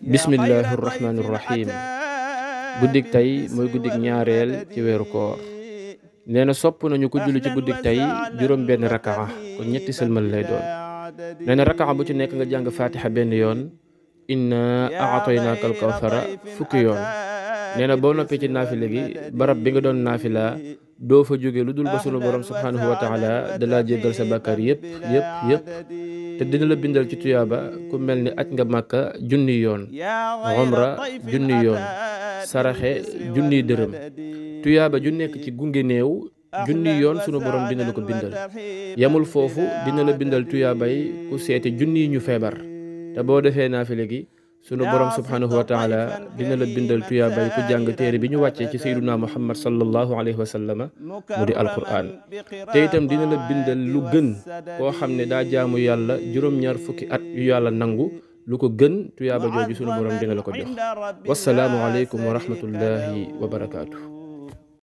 bismillahi irrahmani irrahim guddik tey mooy guddik ñaareel ci weeru koor nee na sopp nañu ko julli ci guddik tey juróom benn rakaa kon ñetti sëlmal lay doon nee na rakaa bu ci nekk nga jàng fatiha benn yoon inna aataynaaka alkawsara fukki yoon nee na boo noppee ci naafile gi barab bi nga doon naafila doo fa jóge lu dul ba sunu borom subhanahu wa taala dalaa jéggal sa bàkkaar yëpp te dina la bindal ci tuyaaba ku mel ni aj nga màkka junni yoon umra junni yoon saraxe junniy dërëm tuyaaba ju nekk ci gunge néew junni yoon sunu borom dina la ko bindal yamul foofu dina la bindal tuyaabay ku seeti junni ñu feebar te boo defee naafile gi sunu borom subhanahu wa taala dina la bindal tuyaabay ku jàng téere bi ñu wàccee ci sayyiduna muhammad sallallahu alayhi wa sallama mu di alquran te itam dina la bindal lu gën koo xam ne daa jaamu yàlla juróom-ñaar fukki at yu yàlla nangu lu ko gën tuyaaba jooju sunu borom dina la ko jox wassalaamu aleykum wa rahmatullahi wa barakaatu.